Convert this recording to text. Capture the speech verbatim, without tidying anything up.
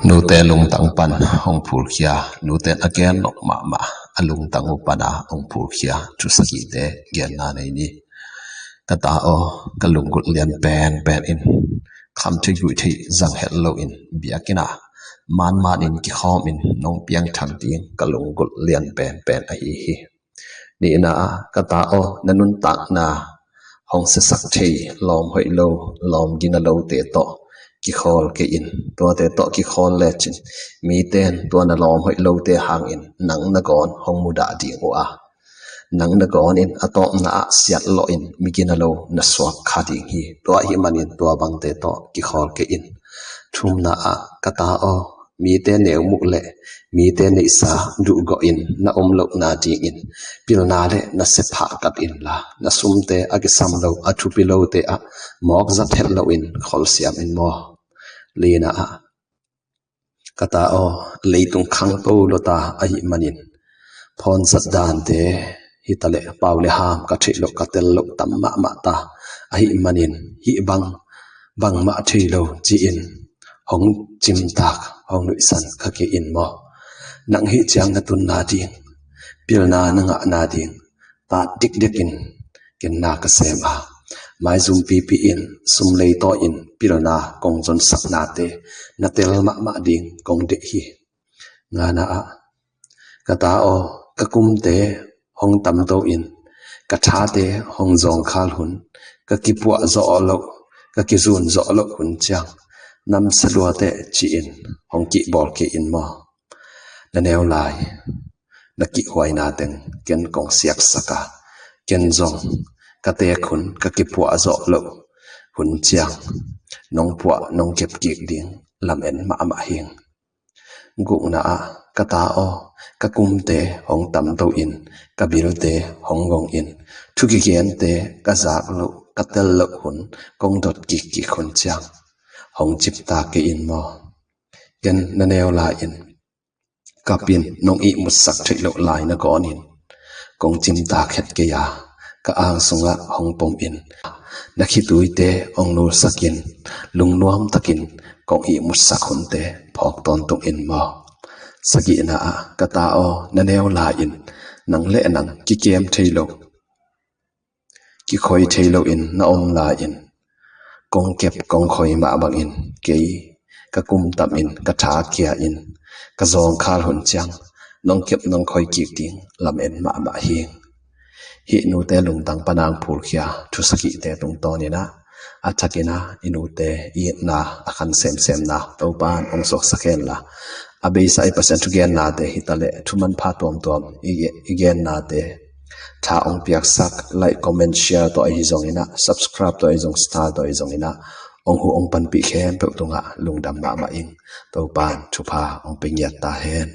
Nute lungtang pan hong phulkhia, nute a gen nop mahmah a lungtang uh pana hong phulkhia thu sagihte genna nei ni. Ka ta aw, ka lunggulh lian penpen in, kham thei guih thei zang het lo in biakinn ah manman in kikhawm in nong piangthak ding ka lunggulh lian penpen ahi hi. Nihna ah, ka ta aw, na nuntakna hong siasak thei lawm hoih lo, lawm gina lote tawh kikhawl kei in. Tuate tawh kikhawl lecin mite in tua na lawm hoih lote hangin nang na gawn hong mudah ding uh a, nang na gawn in a tawpna ah siatlawh in mi gina lo na suak kha ding hi. Tua ahih manin tua bangte tawh kikhawl kei in. Thumna ah, ka ta aw, mite neu muh le mite neihsa duhgawh in na om lohna dingin pilna le na sepha kat inla, na sumte a kisam lo, a thupi lote ah mawk zat het loin kholsiam in maw. Lina ah, ka ta aw, leitung khangto lo ta ahih manin phawn zat dante hi ta le pau le ham ka theih loh ka tel loh tam mahmah ta ahih manin hih bang bangmah thei lo ci-in hong cimtak, hong nuihsan kha kei in maw. Nang hih ciang na tunna ding, pilna na ngahna ding ta dikdik in ken na ka sem a, maizum pipi in sum lei tawi in pilna kong zonsaknate na tel mahmah ding kong deih hi. Ngana ah, ka ta aw, ka kumte hong tamto in, ka thate hong zawngkhal hun, ka kipuah zawh loh, ka kizun zawh loh hun ciang namsia luate ci-in hong kihbawl kei in maw. Na neu lai na kihhuaina teng ken kong siaksak a, ken zong ka teek hun, ka kipuah zawh loh hun ciang nong puah nong kep kik ding lamen mahmah hing. Gukna ah, ka ta aw, ka kumte hong tamto in, ka bilte hong gong in, thu kigente ka zak loh, ka tel loh hun kong dot kikkik hun ciang hong cimtak kei in maw. Ken na neu lai in, kap in nong ihmutsak theih loh lai na gawn in kong cimtak het kei a, ka ang sungah hong pom in, na khituite hong nulsak in, lungnuam takin kong ihmutsak hunte phawk tawntung in maw. Sagihna ah, ka ta aw, na neu lai in nang le nang kikem thei lo, kikhoi thei loin na om lai in, kong kep kong khoi mah bangin kei ka kum tam in, ka tha kia in, ka zawngkhal hun ciang nong kep nong khoi kik ding lamen mahmah hing. Hih nute lungtang pana hong phulkhia thu sagihte tungtawn in ah, a thakin ah i nute i itna a khan semsemna Topan hong suaksak hen la, a beisa i Pasian thugennate hi ta le thu manpha tuamtuam i ge-, i gennate tha hong piaksak, like, comment, share tawh ahi zongin ah, subscribe tawh ahi zong, star tawh ahi zongin ah, hong huh hong panpih khempeuh tungah lungdam mahmah ing. Topan thupha hong pe ngiat ta hen.